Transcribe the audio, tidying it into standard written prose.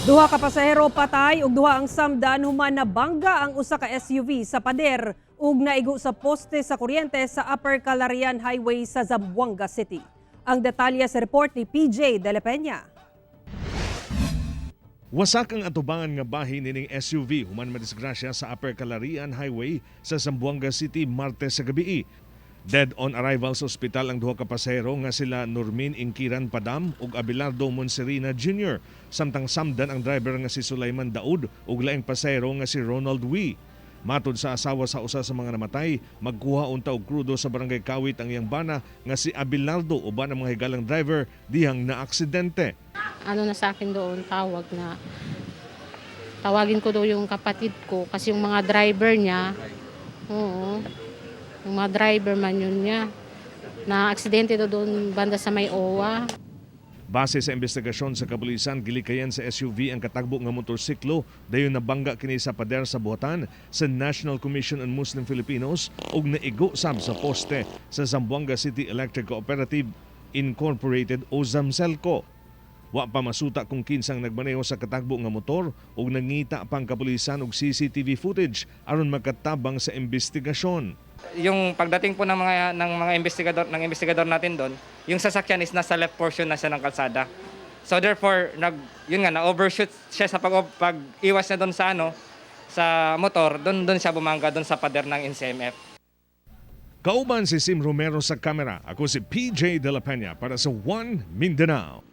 Duha ka pasahero patay ug duha ang samdan human nabangga ang usa ka SUV sa pader ug naigo sa poste sa kuryente sa Upper Calarian Highway sa Zamboanga City. Ang detalye sa report ni PJ De La Peña. Wasak ang atubangan nga bahin nining SUV human madisgrasya sa Upper Calarian Highway sa Zamboanga City Martes sa gabii. Dead on arrival sa ospital ang duha ka pasahero nga sila Normin Inkiran Padam ug Abelardo Monserina Jr. Samtang samdan ang driver nga si Sulaiman Daud ug laing pasahero nga si Ronald Wee. Matod sa asawa sa usa sa mga namatay, magkuha unta og krudo sa Barangay Kawit ang iyang bana nga si Abelardo uban ang mga higalang driver dihang naaksidente. Ano na sa akin doon, tawag na tawagin ko daw yung kapatid ko kasi yung mga driver niya, oo, yung mga driver man yun niya, na aksidente daw doon banda sa may OWA. Base sa investigasyon sa kapulisan, gilikayan sa SUV ang katagbo nga motorsiklo dayon nabangga kini sa pader sa buhatan sa National Commission on Muslim Filipinos ug naigo sab sa poste sa Zamboanga City Electric Cooperative Incorporated o ZAMCELCO. Wa pa masuta kung kinsang nagmaneho sa katagbo nga motor ug nangita pang kapulisan og CCTV footage aron makatabang sa investigasyon. Yung pagdating po ng mga investigador natin doon, yung sasakyan is nasa left portion na siya ng kalsada. So therefore, yun nga, na-overshoot siya sa pag-iwas niya doon sa ano sa motor, doon doon siya bumangga doon sa pader ng NCMF. Kauban si Sim Romero sa kamera. Ako si PJ De La Peña para sa One Mindanao.